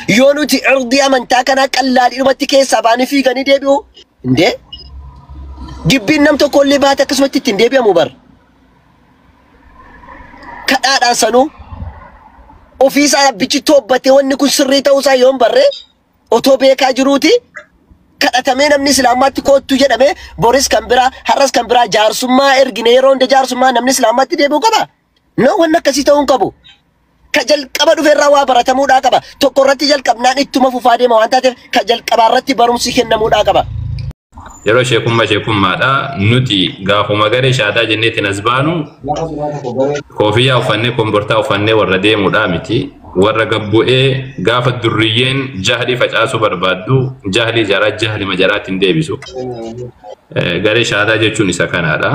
Yoo nuti irdii amantaa kanaa qallaadhumatti keessaa baanii fiiganii deebi'u indee gibbiin nam tokko illee baate akkasumatti ittiin deebi'amu bar. Kadhaadhaan sanuu ofiisaa abbichi toobbatee wanni kun sirrii ta'uusaa yoo hin barree otoo beekaa jiruuti kadhatamee namni islaamaatti koottu jedhamee boris kan biraa har'as kan biraa jaarsummaa ergine yeroo hunda jaarsummaa namni islaamaatti deebi'u qaba. No, wanni akkasii ta'uu hin qabu. Ka jalqaba dhufe irraa waa baratamuudhaa qaba. Tokko irratti jalqabnaan ittuma fufaa deema waan taateef ka jalqabaa irratti barumsi kennamuudhaa qaba. Yeroo sheekummaa sheekummaadha. Nuti gaafuma garee shaadaa jenneetiin as baanu koofiyyaa uffannee kombortaa uffannee warra deemuudhaa miti. Warra gabbu'ee gaafa durriyyeen jahlii facaasuu barbaaddu jahlii jaraa jahli majaraatti hin deebisu. Garee shaadaa jechuun isa kanaadha.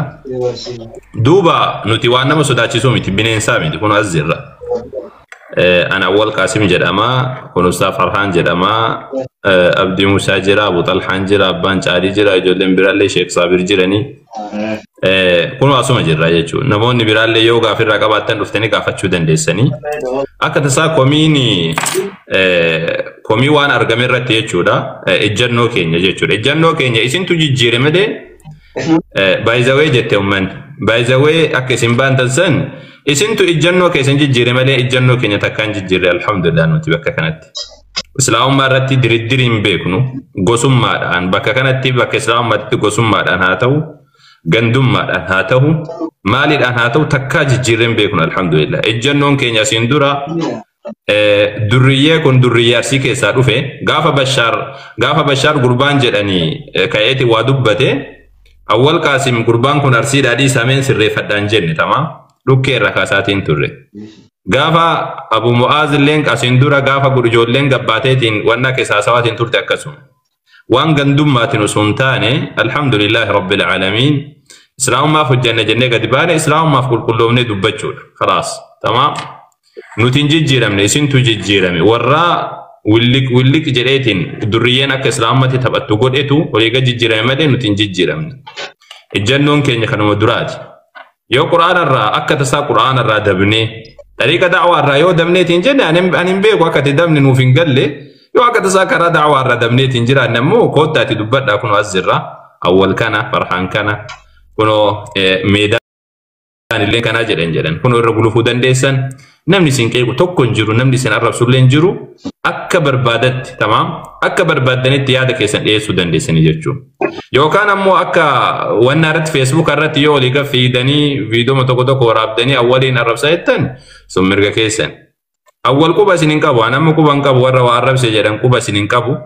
Duuba nuti waan nama sodaachisuu miti, bineensaa miti, kun as jirra. Ana Awwal Qaasim jedhama, kun Ustaaf Farhaan jedhama, Abdii Musaa jira, Abu Xalhaan jira, Abbaan Caalii jira, ijoolleen biraallee Sheek Saabir jiranii. Kun asuma jirra jechuudha. Namoonni biraallee yoo gaafirraa qabaattan dhuftanii gaafachuu dandeessanii. Akka tasaa komiin komii waan argame irratti jechuudha. Ejjannoo keenya jechuudha. Ejjannoo keenya isintu jijjiire malee baay'izawee jette uummanni. Baay'izawee akka isin baantan san isintu ejjannoo keessan jijjiire malee ejjannoo keenya takkaan jijjiirre, alhamdulillah, nuti bakka kanatti. Islaamummaa irratti diriddiri hin beeknu, gosummaadhaan bakka kanatti, bakka islaamummaatti gosummaadhaan haa ta'u, gandummaadhaan haa ta'u, maaliidhaan haa ta'u, takkaa jijjiirree hin beeknu, alhamdulillah. Ejjannoon keenya asiin dura durriyyee kun durriyyee Arsii keessaa dhufe gaafa Bashaar gurbaan jedhanii ka'eeti waa dubbate. Awwal Qaasim gurbaan kun Arsiidhaa dhiisameen sirreeffadhaan jenne tamaa dhukkee irra kaasaatiin turre. Gaafa Abu Mu'aaz illeen asiin dura gaafa ijoolleen gabbaateetiin wanna keessaa haasawaatiin turte akkasuma. Waan gandummaatiin osoo hin taane, alhamdulillahi rabbil aalamiin, islaamummaaf hojjanne jennee gadi baane, islaamummaaf qulqulloofnee dubbachuudha. Khalaas. Tamaam. Nuti hin jijjiiramne, isintu jijjiirame. Warra williq williq jedheetiin durriyyeen akka islaamummaatti taphattu godhetu olii gad jijjiirame malee nuti hin jijjiiramne. Ejjannoon keenya kanuma duraati. Yoo quraana irraa akka tasaa quraana irraa dabnee tariiqa da'waa irraa yoo dabneetiin jenne, ani hin beeku, akka itti dabne nuuf hin galle. Yoo akka tasaa karaa da'waa irraa dabneetiin jiraanne ammoo koottaati dubbadhaa, kunoo as jirra. Awwal kana, Farhaan kana, kunoo meedaan illee kanaa jedhan kunoo irra gulufuu dandeessan. Namni isin qeequ tokko hin jiru, namni isin arrabsu illee hin jiru. Akka barbaadatti, tamaam, akka barbaaddanitti yaada keessan dhiyeessuu dandeessanii jechuudha. Yookaan ammoo akka wanna irratti Facebook irratti yoo olii gad fiidanii viidiyoo tokko tokko waraabdanii Awwaliin arrabsaa jettan, sun mirga keessan. Awwal quba isin hin qabu, an amma quba hin qabu, warra waa arrabse jedhan quba isin hin qabu.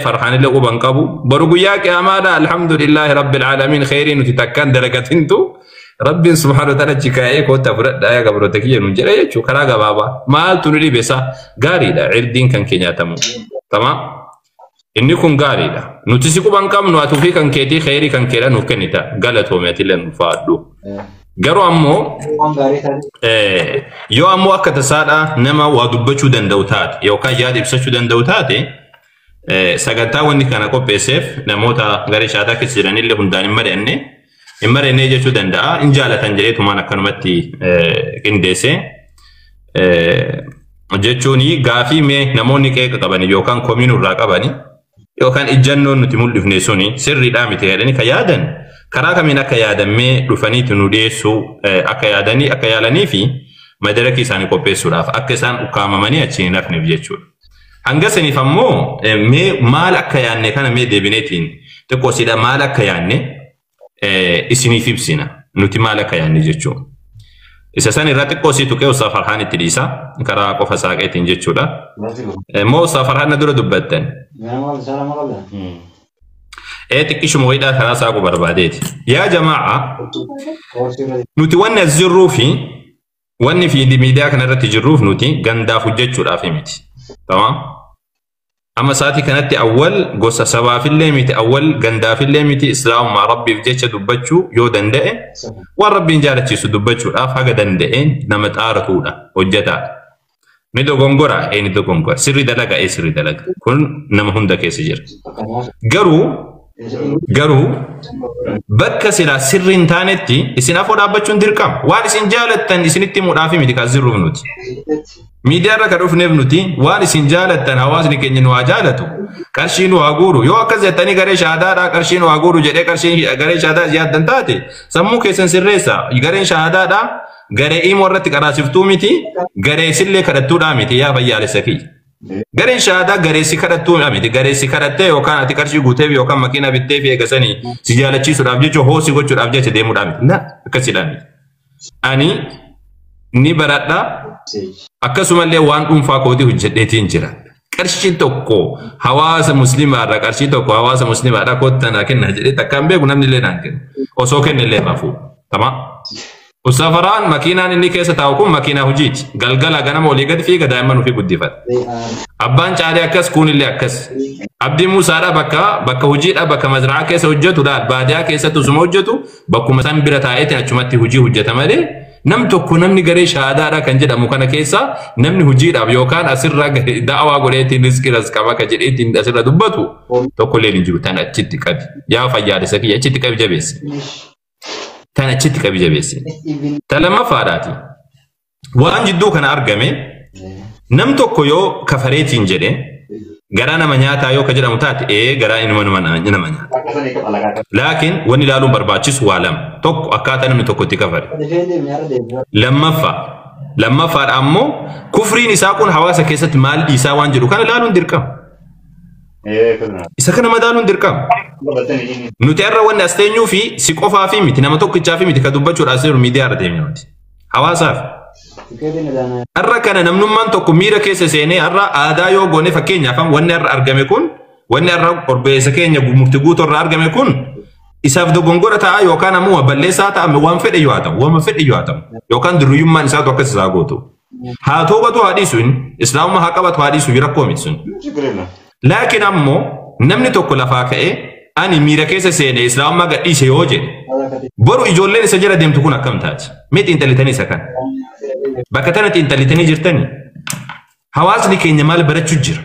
Farhaanillee quba hin qabu. Boru guyyaa qiyaamaadha, alhamdulillahi rabbil aalamiin, kheyrii nuti takkaan dalagatintu Rabbiin subhaanahu wa ta'ala achi kaa'ee koottaa fudhadhaa yaa gabroota kiyya nuun jedha jechuudha karaa gabaabaa. Maaltu nu dhibe isaa? Gaariidha, cirdiin kan kee nyaatamu. Tamaam. Inni kun gaariidha. Nuti si quba hin qabnu, atuu fi kan keetii kheyrii kan keedha nuuf kennita. Galatoome, atillee nu faadhu. Garuu ammoo yoo ammoo akka tasaadha nama waa dubbachuu danda'u taate yookaan yaada ibsachuu danda'u taate, sagantaa wanni kana qopheesseef namoota garee shaataa keessa jiranillee hundaan hin mari'anne, hin mari'annee jechuu danda'a. Hin jaalatan jedheetumaan akkanumatti qindeesse. Jechuun gaafii mee namoonni qeeqa qabani yookaan komii nurraa qabani yookaan ijjannoon nuti mul'ifne suni sirriidhaa miti jedhanii ka yaadan karaa kamiin akka yaadammee dhufaniitu nu dhiyeessuu akka yaadanii akka yaalanii fi madarakii isaanii qopheessuudhaaf akka isaan ukkaamamanii achiin hin hafneef jechuudha. Hanga saniif ammoo mee maal akka yaadne kana mee deebineetiin xiqqoo siidha maal akka yaadne isiniif ibsina, nuti maal akka yaadne jechuudha. Isa san irraa xiqqoo sii tuqee Ustaaf Farhaan itti dhiisa karaa qofa saaqeetiin jechuudha. Moo Ustaaf Farhaan na dura dubbattan? Ee, xiqqishuma wayiidhaa karaa saaquu barbaadeeti. Yaa jamaa'a, nuti wanni as jirruu fi wanni fi miidiyaa kana irratti jirruuf nuti gandaaf hojjechuudhaaf miti. Tamaam. Amma sa'aatii kanatti Awwal gosa sabaafillee miti, Awwal gandaafillee miti, islaamummaa Rabbiif jecha dubbachuu yoo danda'e, waan Rabbiin jaalachiisu dubbachuudhaaf haga danda'een nama xaaratudha, hojjetaadha. Ni dogongora, ee ni dogongora. Sirri dalaga, ee sirri dalaga. Kun nama hunda keessa jira. Garuu Garuu bakka silaa sirri hin taanetti isin afoo dhaabbachuun dirqama. Waan isin jaalattan isinitti himuudhaafi miti kan asirruuf nuti. Miidiyaa irra kan dhufneef nuti waan isin jaalattan hawaasni keenya nu haa jaalatu. Qarshii nu haa guuru. Yoo akkas jettanii garee shahaadaadhaa qarshii nu haa guuru jedhee qarshii garee shahaadaa yaaddan taate sammuu keessan sirreessa. Gareen shahaadaadhaa garee imoo irratti qaraasiftuu miti, garee sillee kadhattuudhaa miti yaa fayyaalessa kiyya. Gareen shahaadaa garee si kadhattuu miti. Garee si kadhattee yookaan ati qarshii guuteef yookaan makiina bitteef eegasanii si jaalachiisuudhaaf jecha hoosii gochuudhaaf jecha deemuudhaa miti. La akkasiidhaa miti. Ani ni baradha, akkasumallee waan dhuunfaa kootii hojjedheetiin jira. Qarshii tokko hawaasa musliimaarraa, qarshii tokko hawaasa musliimaadhaa kottaa naa kennaa jedhee takkaan beeku, namni illee naan kennu. Osoo kenne illee maafuu. Tamaa. Usafaraan makiinaan inni keessa taa'u kun makiinaa hojiiti. Galgala ganama olii gadi fiiga, daa'imman ofii guddifata. Abbaan caalee akkas, kuunillee akkas. Abdii Muusaadha bakka hojiidha, bakka mazraa keessa hojjetu, baadiyaa keessatti osuma hojjetu bakkuma isaan bira taa'eetiin achumatti hojii hojjeta malee nam tokko namni garee shahaadaadha kan jedhamu kana keessa namni hojiidhaaf yookaan asirra da'awaa godheetiin riskii raskama ka jedheetiin asirra dubbatu tokkollee hin jiru. Tan achitti qabi. Yaa fayyaalessa kiyya, achitti qabi jabeessi. Tan achitti qabi jabeessi. Ta lammaffaadhaati. Waan jidduu kana argame, nam tokko yoo kafareetiin jedhe garaa nama nyaataa yoo ka jedhamu taate, ee, garaa inuma nama nyaata. Laakiin wanni ilaaluun barbaachisu waa lama. Tokko, akkaataa namni tokko itti kafare. Lammaffaadha ammoo kufriin isaa kun hawaasa keessatti maal dhiisaa waan jedhu kana ilaaluun dirqama. Isa kana madaaluun dirqama. Nuti har'a wanni as teenyuu fi si qofaa fi miti, nama tokkichaa fi miti, ka dubbachuudhaaf as jiru miidiyaa irra deemne nuti. Hawaasaaf. Har'a kana namnummaan tokko miira keessa seenee har'a aadaa yoo goone, fakkeenyaaf wanni har'a argame kun, wanni har'a orbeessa keenya murtii guutuu irraa argame kun isaaf dogongora ta'a yookaan ammoo balleessaa ta'a, waan fedhe yoo haa ta'u, waan fedhe yoo haa ta'u, yookaan durriyyummaan isaatu akkas isaa gootu. Haa toobatu haa dhiisu, inni islaamummaa haa qabatu haa dhiisu, rakkoo miti sun. Laakiin ammoo namni tokko lafaa ka'ee ani miira keessa seenee islaamummaa gadhiise yoo jedhe, boru ijoolleen isa jala deemtu kun akkam taati? Mee xiinxalitanii isa kana? Bakka tana xiinxalitanii jirtanii? Hawaasni keenya maal barachuu jira?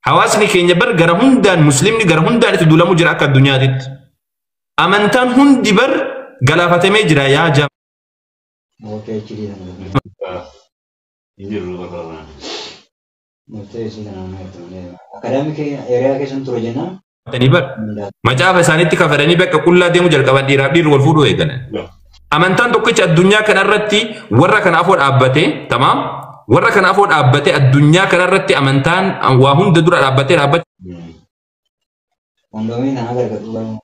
Hawaasni keenya bar gara hundaan, muslimni gara hundaan itti duulamuu jira akka addunyaatitti. Amantaan hundi bar galaafatamee jira yaa jama. Hin jiru bakka. Academic area keessan ture jennaan. Bar macaafa isaaniitti kafaranii bakka qullaa deemuu jalqaban, dhiiraaf dhiirri wal fuudhuu eegalan. Amantaan tokkicha addunyaa kanarratti warra kana afoo dhaabbatee, tamaam, warra kana afoo dhaabbatee, addunyaa kanarratti amantaan waa hunda dura dhaabbatee dhaabbachuu Kondomii kana gargaaru.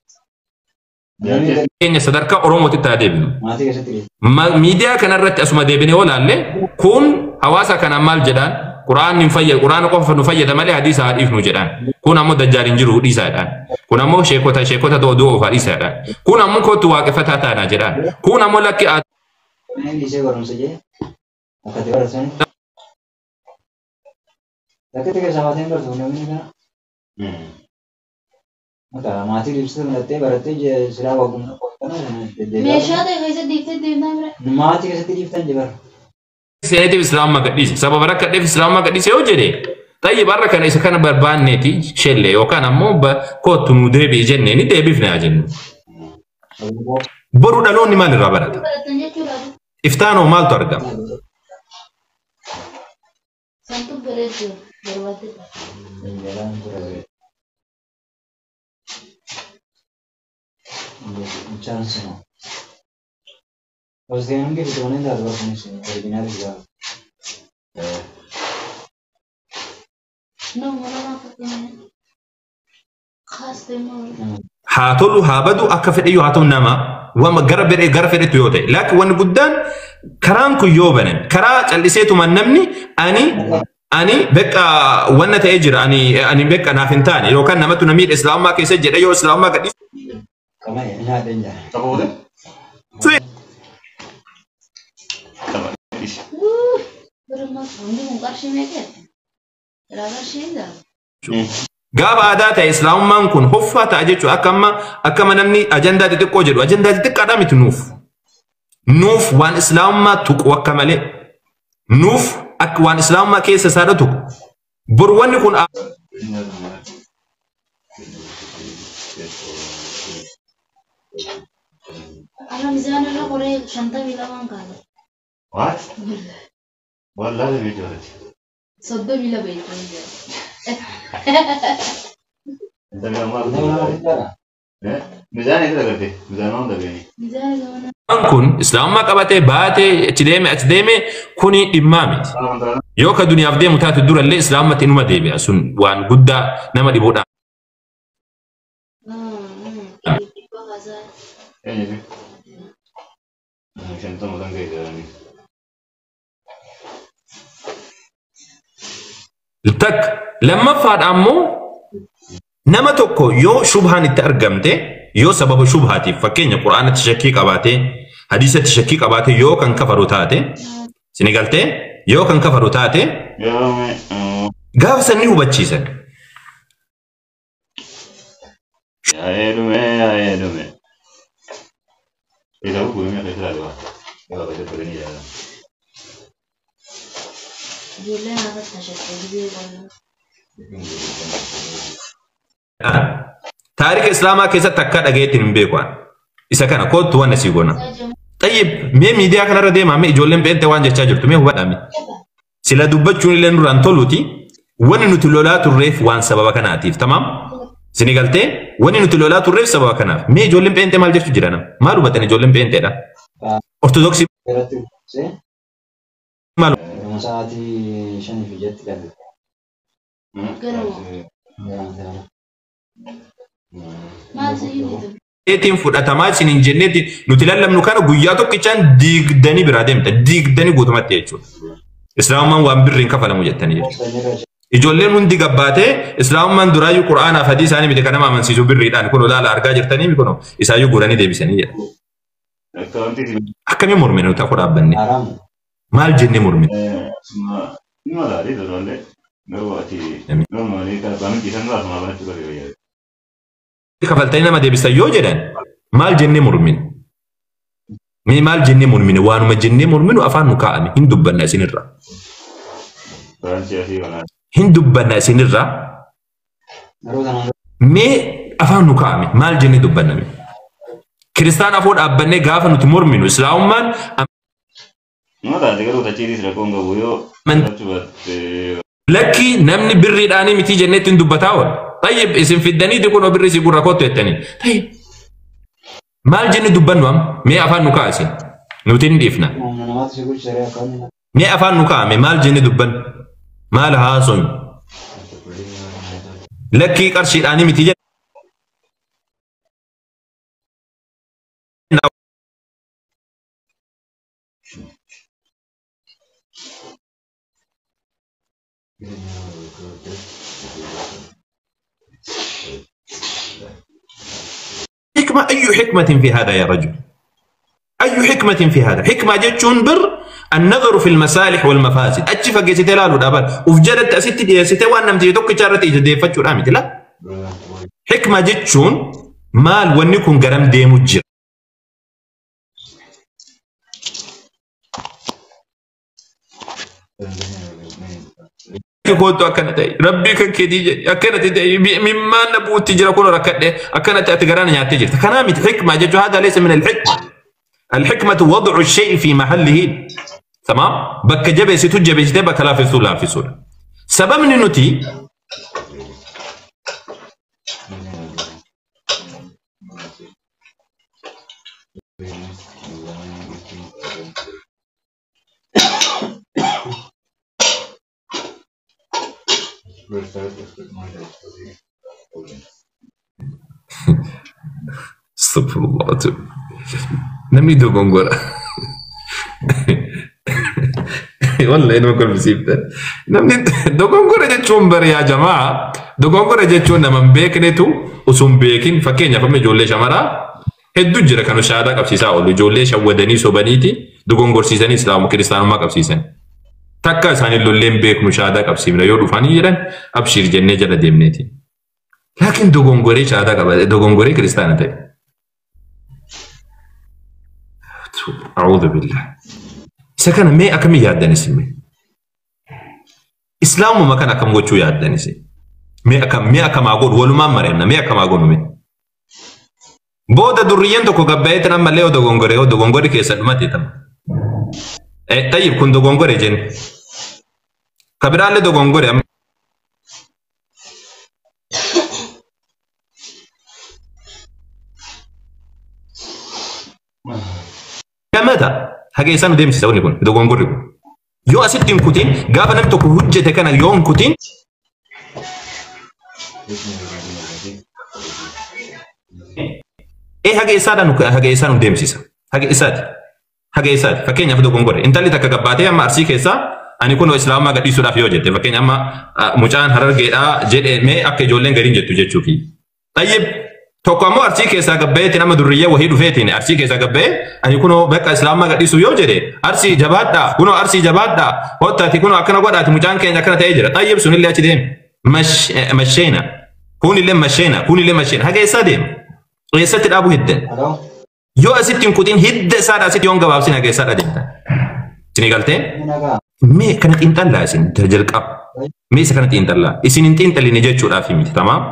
Keenya sadarkaa Oromootitti haa deebinu. Maatii keessatti. Miidiyaa kanarratti asuma deebinee yoo laalle, kun hawaasa kanaan maal jedhaan? Quraan hin fayyadu, Quraan qofa nu fayyada malee hadiisa haa dhiifnu jedhaan. Kun ammoo dajjaal hin jiru dhiisaa jedhaan. Kun ammoo sheekota oduu oofaa dhiisaa jedhaan. Kun ammoo kootu waaqeffataa taanaa jedhaan. Kun ammoo lakki Inni dhiisee barumsa jee akka itti baratanii. Bakka itti keessaa maatiin baratu kondomii kana. Maka maatii dhiibsite barattee barattee silaa wagguma kana deddeebi'aa. Meeshaa ta'e keessa dhiiftee deemtaa bira. Maatii keessatti dhiiftan jibara. Seeneetiif islaamummaa gadhiise. Sababa rakkadheef islaamummaa gadhiise yoo jedhe, xayyi barra kana isa kana barbaanneeti shelle yookaan ammoo kootu nu deebi'i jennee ni deebifne haa jennu. Boru dhaloonni maal irraa barata? Baratan jechuudha. Iftaanoo maaltu argama? Santu bareedu barbaadde. Jalaan ture. Chance no. Os tienen que poner de dos meses, original igual. No, mana fakkeenya. Kaas ta'e maal? Haa tolu haa badu, akka fedhe yoo haa ta'u, nama wama gara fedhe gara fedhetu yoo ta'e, laakiin wanni guddaan karaan kun yoo banan, karaa calliseetuma namni ani beqa wanna ta'ee jira, ani beqa naaf hin taane yookaan namatu na miidhe islaamummaa keessa jedhe yoo islaamummaa gadhiise Kama nyaadheen jira. Qaba fuute? Qaba. Dhiisi. Birma hundi kun qarshii meeqa? Irraa qarshii hin gahu. Gaafa aadaa ta'e islaamummaan kun hoffaa ta'a jechuudha. Akka amma akkama namni ajandaa xixiqqoo jedhu, ajandaa xixiqqaadhaa miti nuuf. Nuuf waan islaamummaa tuqu akka malee. Nuuf akka waan islaamummaa keessa isaadha tuqu. Boru wanni kun Ana mizaana irra qoree 52 kaasa. What? Wallaahi mijooti. 32 jechuun jira. 52. Mizaana isa agartee? Mizaana hunda beeni. Mizaana zamana. Kun islaamummaa qabatee baatee achi deeme achi deeme kuni dhimmaa miti. Yoo ka duniyaaf deemu taate durallee islaamummaatti inuma deebi'a sun waan guddaa nama dhibuudha. Dhibba kaasaa. Eenyuti? 50 kan ga'e jiranii. Takka lammaffaadha ammoo nama tokko yoo shubhaan itti argamte yoo sababa shubhaatiif fakkeenya quraanatti shakkii qabaatee hadiisatti shakkii qabaatee yoo kan kafaru taate sini galtee yoo kan kafaru taate gaafa sanni hubachiisan. Yaa'ee dhume yaa'ee dhume. Isa gurguruu meeqa isa laala? Gabaa keessatti godhanii ilaalan. Ijoolleen hafa tashattee gizee qonnaa. Taarika Islaamaa keessatti akka dhagayeetti hin beeku. Isa kana kootu waan asii goona. Tayyib mee miidiyaa kanarra deemaa mee ijoolleen beente waan jechaa jirtu mee hubadhaa mee. Sila dubbachuun illee nurraan toluuti wanni nuti lolaa turreef waan sababa kanaatiif tamaam. Sini galtee wanni nuti lolaa turreef sababa kanaaf. Mee ijoolleen beente maal jechuu jira nama? Maal hubatan ijoolleen beenteedha? Ortodoksii maal? Sa'aatii 5:06 galle. Maal si'ii Eetiin fudhatamaa isin hin jenneeti nuti lallabnu kana guyyaa tokkichaan diigdanii biraa deemta diigdanii guutumatti jechuudha. Islaamummaan waan birriin kafalamu jettanii jechuudha. Ijoolleen hundi gabbaatee islaamummaan duraayyuu quraanaaf hadii isaanii miti kan nama amansiisu birriidhaan kun olaala argaa jirtanii kun isaayyuu guuranii deebisanii jedha. Akkamiin mormine nuti akka dhaabbanne? Maal jennee mormine? Kafaltanii nama deebisan yoo jedhan maal jennee mormine? Mee maal jennee mormine? Waanuma jennee morminu afaan nu kaa'ame hin dubbanna isinirra. Hin dubbanna isinirra. Mee afaan nu kaa'ame maal jennee dubbanna mee? Kiristaan afoo dhaabbannee gaafa nuti morminu islaamummaan lakki namni birriidhaanii miti jenneetti hin dubbataa oola. Tayyib isin fiddaniiti kun birri si gurra kottu jettanii. Tayyib maal jenne dubbannu amma mee afaan nu kaasin nuti hin dhiifna. Mee afaan nu kaa'ame maal jenne dubbannu maal haasofnu lakkii qarshiidhaanii miti jenne. حكمة أي حكمة في هذا يا رجل؟ أي حكمة في هذا؟ حكمة جتشون بر النظر في المصالح والمفاسد. أتشي فقيت تلالو دابال وفجرت أستي دي ستي وأنا متي دوك شارتي جدي فتشو رامي لا. حكمة جتشون مال ونكون قرم ديمو جر. كنت أكنت ربي كان كدي أكنت مما نبوت تجرا كل ركعة أكنت أتجران يا تجر كلامي حكمة جت هذا ليس من الحكمة. الحكمة وضع الشيء في محله تمام بك جبه ستجبه ستبك لا في سولا في سولا سبب ننتي استغفر الله namni dogongora wallahi nama kolfisiiftan namni dogongora jechuun bari yaa jamaa dogongora jechuun nama hin beeknetu osoo hin beekin fakkeenyaaf amma ijoollee shamaraa hedduu jira kan shahaadaa qabsiisaa oolu ijoollee shawwadanii sobaniiti dogongorsiisanii islaamu kiristaanummaa qabsiisan takka isaanii lollee hin beeknu shahaadaa qabsiifna yoo dhufanii jedhan abshiir jennee jala deemneeti laakiin dogongoree shahaadaa qaba dogongoree kiristaana ta'e. أعوذ بالله سكن مي أكم يادني سمي إسلام ما كان أكم وجو يادني سي مي أكم أقول ولو ما مرينا مي أكم أقول مي Booda durriyyeen tokko gabbaa'eetiin ammallee yoo dogongore yoo dogongorri keessa dhumate tama. Tayyib kun dogongore jenne. Kabiraallee dogongore amma. Gamata haga isaan deemsisa wanni kun dogongorri kun. Yoo asitti hin kutin gaafa namni tokko hojjete kana yoo hin kutin haga isaadhaan haga isaan deemsisa. Haga isaati. Haga isaati. Fakkeenyaaf dogongore. Intalli takka gabbaatee amma Arsii keessaa ani kun Islaamummaa gadhiisuudhaaf yoo jette fakkeenya amma mucaan Harargeedhaa jedhee mee akka ijoolleen gariin jettu jechuufi. Tayyib tokko ammoo Arsii keessaa gabbaa'eetiin amma durriyyee wahii dhufeetiin Arsii keessaa gabbaa'ee ani kunoo bakka Islaamummaa gadhiisuu yoo jedhe Arsii jabaadhaa kunoo Arsii jabaadhaa hottaati kunoo akkana godhaati mucaan keenya akkana ta'ee jira. Tayyib sunillee achi deeme. Masheena. Kunillee masheena kunillee masheena haga eessaa deema? Eessatti dhaabuu hiddan? Yoo asitti hin kutin hidda isaadha asitti yoon gabaabsin haga eessaadha deemta? Isinii galtee? Mee kana xiinxallaa isin jalqaba. Mee isa kana xiinxallaa. Isin hin xiinxalline jechuudhaaf miti tamaam.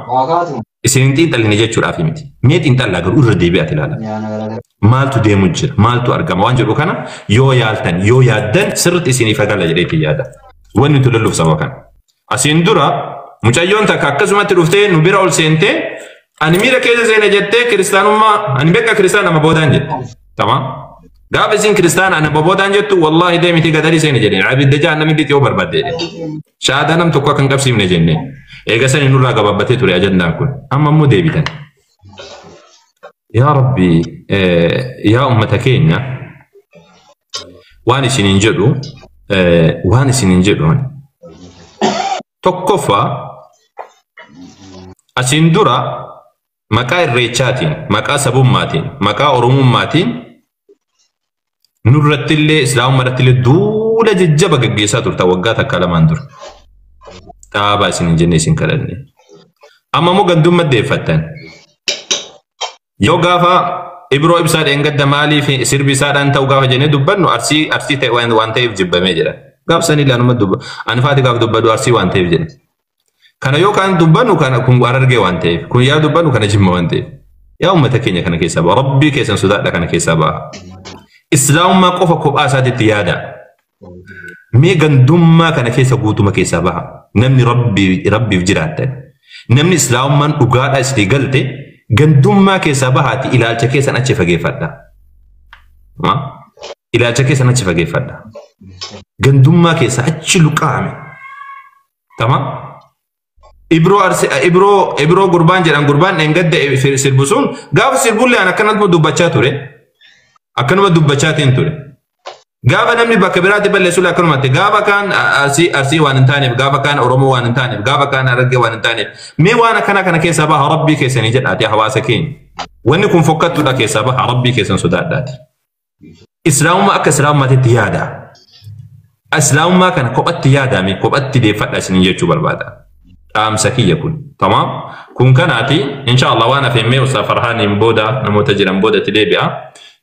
Isin hin xiinxalline jechuudhaaf miti. Mee xiinxallaa garuu irra deebi'aati ilaala. Maaltu deemu jira? Maaltu argama? Waan jedhu kana yoo yaaltan yoo yaaddan sirriitti isiniif gala jedheetti yaada. Wanni nuti lolluuf saba kana. Asiin dura mucayyoon takka akkasumatti dhuftee nu bira ol seentee ani miira keessa seene jettee kiristaanummaa ani beeka kiristaana nama boodaan jette. Tamaam. Gaafa isin kiristaana ana boodaan jettu wallaahi deemiti gadarii seene jedheen abidda jahannami lixi yoo barbaadde jedheen. Shahaadaa nam tokko akka hin qabsiifne jennee. Eega sani nurraa gabaabbatee ture ajandaan kun. Amma immoo deebitan. Yaa Rabbi yaa ummata keenya waan isiniin jedhu waan isiniin jedhu tokkoffaa asiin dura maqaa irreechaatiin maqaa sabummaatiin maqaa oromummaatiin nurrattillee islaamummaarrattillee duula jajjaba gaggeessaa turta waggaa takka lamaan dura. Dhaabaa isin hin jenne isin kadhanne. Amma immoo gandummaa deeffattan. Yoo gaafa Ibroo ibsaa dheengadda maaliif sirbi isaadhaan ta'u gaafa jennee dubbannu arsii arsii ta'e waan ta'eef jibbamee jedha. Gaaf sanii ilaaluma dubba. Ani faati gaaf dubbadhu arsii waan ta'eef jedha. Kana yoo kaan dubbannu kana kun Harargee waan ta'eef kun yaa dubbannu kana Jimma waan ta'eef. Yaa uummata keenya kana keessaa ba'a. Rabbii keessan sodaadha kana keessaa ba'a. Islaamummaa qofa kophaa isaatitti yaada. Mee gandummaa kana keessa guutuma keessaa baha. Namni rabbiif jiraattan. Namni islaamummaan dhugaadhaa isinii galte gandummaa keessaa bahaati ilaalcha keessan achi fageeffadha. Ilaalcha keessan achi fageeffadha. Gandummaa keessa achi luqaame. Tamam? Ibroo gurbaan jedhan gurbaan dheengadda sirbu sun gaafa sirbullee an akkanuma dubbachaa ture. Akkanuma dubbachaatiin ture. Gaafa namni bakka biraatti balleessu akkanumatti gaafa kaan arsii waan hin taaneef gaafa kaan Oromoo waan hin taaneef gaafa kaan Harargee waan hin taaneef mee waan akkana kana keessaa baha Rabbii keessanii jedhaati hawaasa keenya. Wanni kun fokkattuudha keessaa baha Rabbii keessan sodaadhaati. Islaamummaa akka islaamummaatti yaada. Islaamummaa kana kophatti yaadame kophatti deeffadha isiniin jechuu barbaada. Dhaamsa kiyya kun. Tamaam. Kun kanaati insha Allah waan hafeen mee Ustaaz Farhaaniin booda namoota jiran boodatti deebi'a.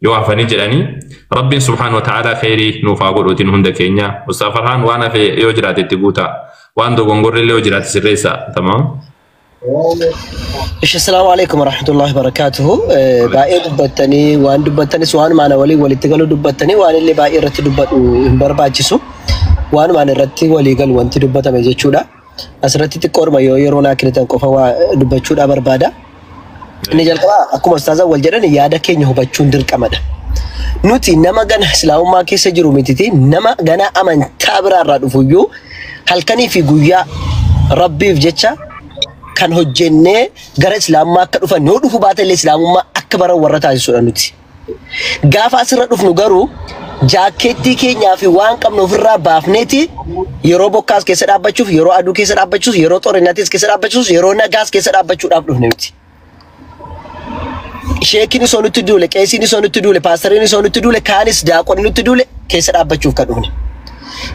Yoo hafanii jedhanii Rabbiin subhaanahu wa ta'ala khayrii nuuf haa godhuutiin hunda keenya. Ustaaz Farhaan waan hafe yoo jiraate itti guuta. Waan dogongorre illee yoo jiraate sirreessa. Tamaam. Ishi salaamu alaikum warahmatullahi wabarakatuhu. Baay'ee dubbattanii waan dubbattanis waan maana waliin walitti galu dubbattanii waan illee baay'ee irratti dubbadhu hin barbaachisu. Waan maana irratti walii galu wanti dubbatame jechuudha. Asirratti xiqqoodhuma yoo yeroo naa kennitan qofa waa dubbachuudhaa barbaada. Inni jalqabaa akkuma ustaazaan wal jedhan yaada keenya hubachuun dirqamadha. Nuti nama gana islaamummaa keessa jiru mititi nama gana amantaa biraarraa dhufuyyuu halkanii fi guyyaa rabbiif jecha kan hojjennee gara islaamummaa akka dhufan yoo dhufu baate illee islaamummaa akka baran warra taasisudha nuti. Gaafa asirra dhufnu garuu jaakkeettii keenyaa fi waan qabnu ofirraa baafneeti yeroo bokkaas keessa dhaabbachuuf, yeroo aduu keessa dhaabbachuuf, yeroo xorinatis keessa dhaabbachuuf, yeroo nagaas keessa dhaabbachuudhaaf dhufne nuti. Sheekiin isoo nutti duule, qeesiin isoo nutti duule, paastariin isoo nutti duule, kaanis daaqonni nutti duule keessa dhaabbachuuf kan dhufne.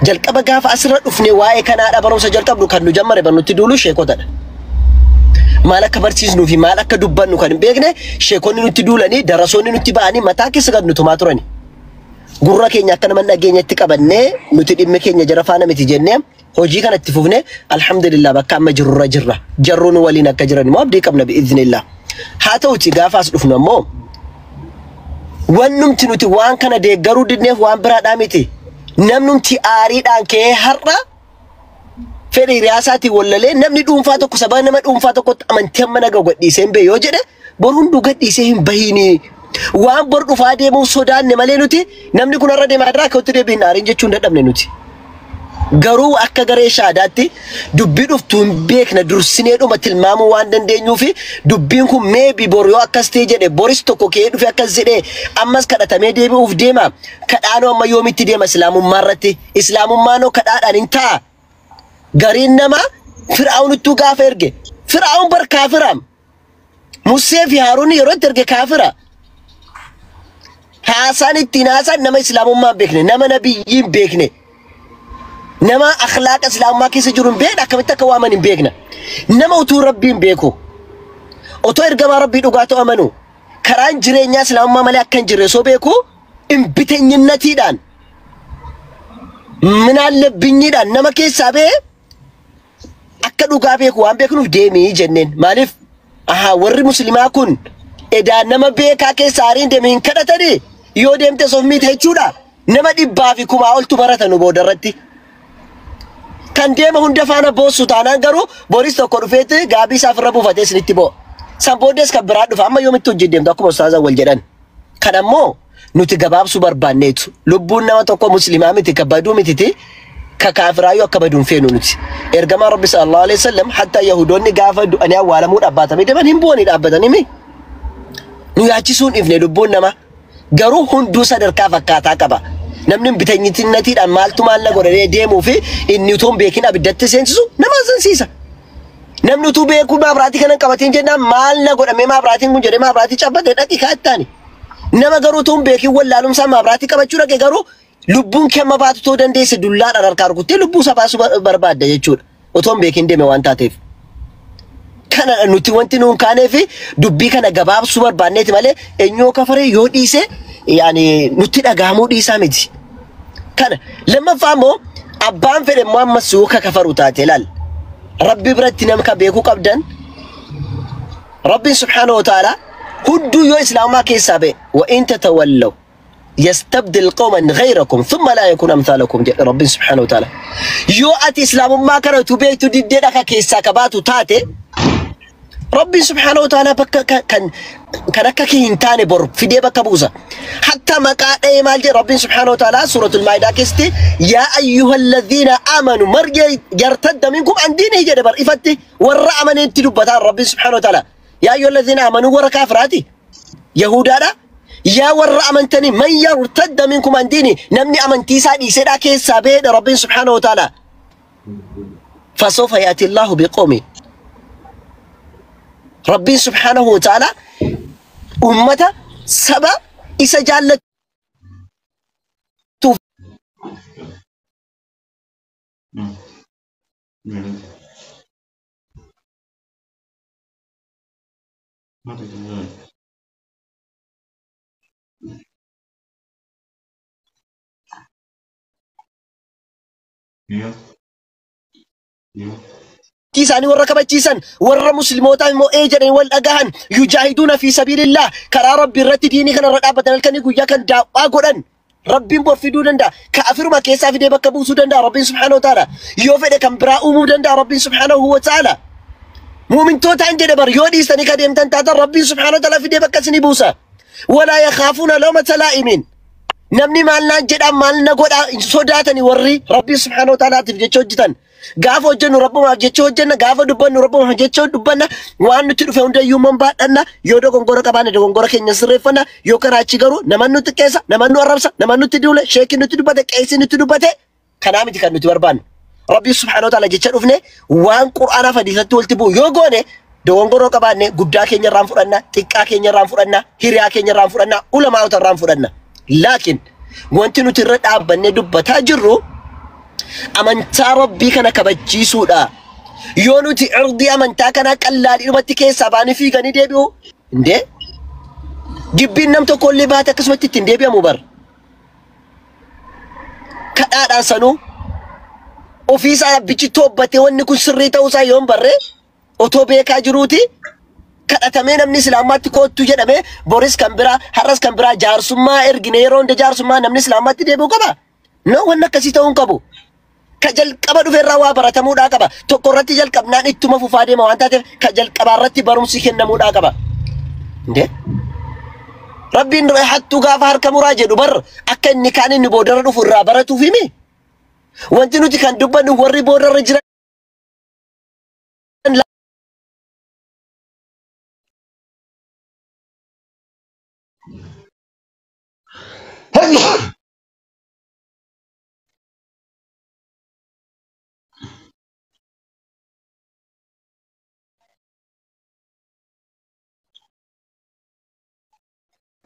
Jalqaba gaafa asirra dhufne waa'ee kanaadha barumsa jalqabnu kan nu jammare ban nutti duulu sheekotadha. Maal akka barsiisnuu fi maal akka dubbannu kan hin beekne sheekonni nutti duulanii darasoonni nutti ba'anii mataa keessa gad nu tumaa turani. Gurra keenya akka nama dhageenyatti qabannee nuti dhimmi keenya jara faana miti jennee hojii kana itti fufne alhamdulillah bakka amma jirrurra jirra. Jarruun waliin akka jiran immoo abdii qabna bi'iznillah. Haa ta'uti gaafa as dhufnu ammoo wannumti nuti waan kana deeggaruu didneef waan biraadhaa miti. Namnumti aariidhaan ka'ee har'a fedha hiriyaasaatiin wallalee namni dhuunfaa tokko sababa nama dhuunfaa tokkotti amantii amma naga gadhiisee hin bahe yoo jedhe bor hunduu gadhiisee hin bahiini. Waan bor dhufaa deemuuf sodaanne malee nuti namni kun har'a deemaa irraa akka itti deebiin aariin jechuun dadhabne nuti. Garuu akka garee shaadaatti dubbii dhuftu hin beekna dursinee dhuma tilmaamuu waan dandeenyuufi dubbiin kun meebi bor yoo akkas ta'e jedhe boris tokko ka'ee dhufe akkas jedhee ammas kadhatamee deebi'uuf deema. Kadhaanoo amma yoomitti deema islaamummaa irratti? Islaamummaanoo kadhaadhaan hin ta'a. Gariin nama Fir'aawnittuu gaafa erge. Fir'aawn bar kaafiraam. Musee fi Haaruun yeroo itti erge kaafira. Haasaan ittiin haasaan nama islaamummaa hin beekne, nama nabiyyii hin beekne, nama akhlaaqa islaamummaa keessa jiru hin beekne, akkamitti akka waaman hin beekne. Nama utuu rabbii hin beeku, otoo ergamaa rabbii dhugaa ta'u amanu, karaan jireenyaa islaamummaa malee akka hin jirre osoo beeku, hin bitenyinatiidhaan, minaallebbinyiidhaan nama keessaa ba'ee akka dhugaa beeku waan beeknuuf deemii jenneen. Maaliif? Ahaa warri musliimaa kun edaa nama beekaa keessa aariin deeme hin kadhatanii yoo deemte of miite jechuudha. Nama 100,000 oltu barata nu booda irratti. Kan deema hunda faana boossu taanaan garuu boris tokko dhufeetti gaabii isaa ofirra buufatee isinitti bo'o. San booddees kan biraa dhufa amma yoomitti hojii deemtu akkuma ustaaza wal jedhan. Kan ammoo nuti gabaabsuu barbaanneetu lubbuun nama tokko musliimaa miti ka baduu mititi ka kaafiraayyuu akka baduun feenu nuti. Ergamaan Rabbi sallallahu alaihi wasallam hatta Yahudoonni gaafa du'anii awwaalamuu dhaabbatanii deeman hin bu'anii dhaabbatanii mi? Nu yaachisuun ifne lubbuun nama garuu hunduu sadarkaa fakkaataa qaba. Namni bitanyitinnatiidhaan maaltu maal na godhee deemuu fi inni utuu hin beekin abiddatti seensisu nama sensiisa. Namni utuu beekuu maabiraatii kana qabatiin jennaan maal na godhamee maabiraatiin kun jedhee maabiraatii cabbate dhaqi kaattaani. Nama garuu utuu hin beekin wallaalumsaa maabiraatii qabachuu dhaqe garuu lubbuun kee amma baatu ta'uu dandeesse dullaadhaan harkaa rukuttee lubbuu isaa baasuu barbaadda jechuudha. Otoo hin beekin deeme waan taateef. Kana nuti wanti nuun kaanee fi dubbii kana gabaabsuu barbaanneeti malee eenyoo kafaree yoo dhiise yaani nutti dhagahamuu dhiisaa miti. Kana lammaffaa immoo abbaan fedhe immoo ammas yoo kafaru taate ilaal. Rabbi biratti nama ka beekuu qabdan Rabbiin subhaanahu wa ta'ala hunduu yoo islaamaa keessaa ba'e wa in tatawallaw yastabdil qawman ghayrakum thumma laa yakun amthalakum jedhe Rabbiin subhaanahu wa ta'ala. Yoo ati islaamummaa kana utuu beektu diddee dhaka keessaa ka baatu taate Rabbiin subhaanahu wa ta'ala bakka kan kan akka kee hin taane bor fidee bakka buusa. Hatta maqaa dha'ee maal jedhe Rabbiin subhaanahu wa ta'ala suuratul Maa'idaa keessatti yaa ayyuhalladhiina aamanu man yartadda minkum an diinihi jedhe bar ifatti warra amaneetti dubbataan Rabbiin subhaanahu wa ta'ala. Yaa ayyuhalladhiina aamanu warra kaafiraati. Yahudaadha. Yaa warra amantanii man yartadda minkum an diinihi namni amantii isaa dhiiseedhaa keessaa ba'eedha Rabbiin subhaanahu wa ta'ala. Fasawfa yaati Allahu biqawmin. Rabbiin subhaanahu wa ta'ala ummata saba isa jaallatuuf isaanii warra kabachiisan warra muslimootaa immoo ee jedhanii wal dhagahan yujaahiduuna fi sabiilillah karaa rabbi irratti diinii kana irra dhaabbatan halkanii guyyaa kan daawwaa godhan Rabbiin bor fiduu danda'a. Kaafiruma keessaa fidee bakka buusuu danda'a Rabbiin subhaanahu wa ta'ala. Yoo fedhe kan biraa uumuu danda'a Rabbiin subhaanahu wa ta'ala. Mu'mintootaan jedhe bar yoo dhiistanii ka deemtan taatan Rabbiin subhaanahu wa ta'ala fidee bakka isinii buusa. Walaa yakaafuuna lawmata laa'imin. Namni maal naan jedhaa maal na godhaa hin sodaatani warri Rabbiin subhaanahu wa ta'alaatiif jecha hojjetan. Gaafa hojjennu Rabbumaaf jecha hojjenna, gaafa dubbannu Rabbumaaf jecha dubbanna, waan nutti dhufe hundayyuu man baadhanna, yoo dogongora qabaanne dogongora keenya sirreeffanna, yoo karaa achi garuu naman nu xiqqeessa, naman nu arrabsa, naman nutti duule, sheekiin nutti dubbate, qeesiin nutti dubbate, kanaa miti kan nuti barbaannu. Rabbii subhaanahu wa ta'ala jecha dhufne waan Qur'aanaaf hadiisatti walitti bu'u yoo goone dogongoroo qabaanne guddaa keenya irraan fudhanna, xiqqaa keenya irraan fudhanna, hiriyaa keenya irraan fudhanna, ulamaa'ota irraan fudhanna. Laakiin wanti nuti irra dhaabbannee dubbataa jirru amantaa Rabbii kana kabachiisuudha. Yoo nuti irdii amantaa kanaa qallaadhumatti keessaa baanii fiiganii deebi'u indee gibbiin nam tokko illee baate akkasumatti ittiin deebi'amu bar. Kadhaadhaan sanuu ofiisaa abbichi toobbatee wanni kun sirrii ta'uusaa yoo hin barree otoo beekaa jiruuti Kadhatamee namni islaamaatti koottu jedhamee boris kan biraa har'as kan biraa jaarsummaa ergine yeroo hunda jaarsummaa namni islaamaatti deebi'u qaba. No, wanni akkasii ta'uu hin qabu. Ka jalqaba dhufe irraa waa baratamuudhaa qaba. Tokko irratti jalqabnaan ittuma fufaa deema waan taateef ka jalqabaa irratti barumsi kennamuudhaa qaba. Indee? Rabbiin hattuu gaafa harka muraa jedhu bar akka inni kaan inni boodarra dhufu irraa baratuuf himi. Wanti nuti kan dubbannu warri boodarra jiran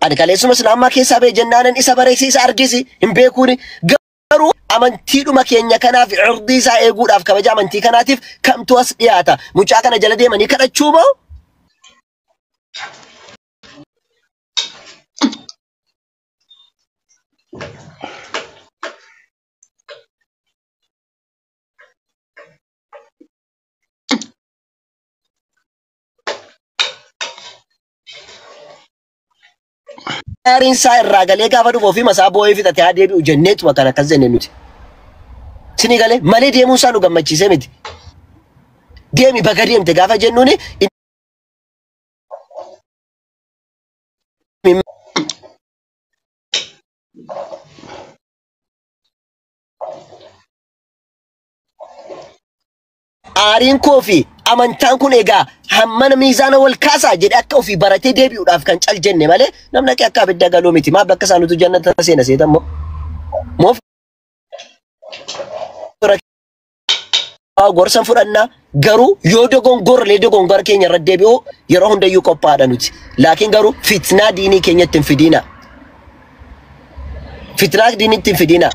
Ani kaleessuma islaamaa keessaa ba'e jennaanan isa bareeksi isa argisi hin beekuuni. Garuu amantiidhuma keenya kanaaf irdii isaa eeguudhaaf kabaja amantii kanaatiif kamtu as dhiyaata. Mucaa kana jala deemanii kadhachuu moo? Gaariin isaa irraa galee gaafa dhufu ofii masaa boo'ee fixatee haa deebi'u jenneetuma kan akkas jenne nuti. Sinii galee malee deemuun isaa nu gammachiisee miti. Deemi baga deemte gaafa jennuuni aariin koo fi amantaan kun egaa hammana miizaana wal kaasaa jedhee akka ofii baratee deebi'uudhaaf kan cal jenne malee namni akka akka abidda galuu miti. Maaf bakka isaa nutu jannata seena seeta immoo. Moo gorsa fudhannaa garuu yoo dogongorlee dogongora keenya irra deebi'u yeroo hundayyuu qophaa'aadha nuti. Laakiin garuu fitnaa diinii keenyatti hin fidiina. Fitnaa diiniitti hin fidiina.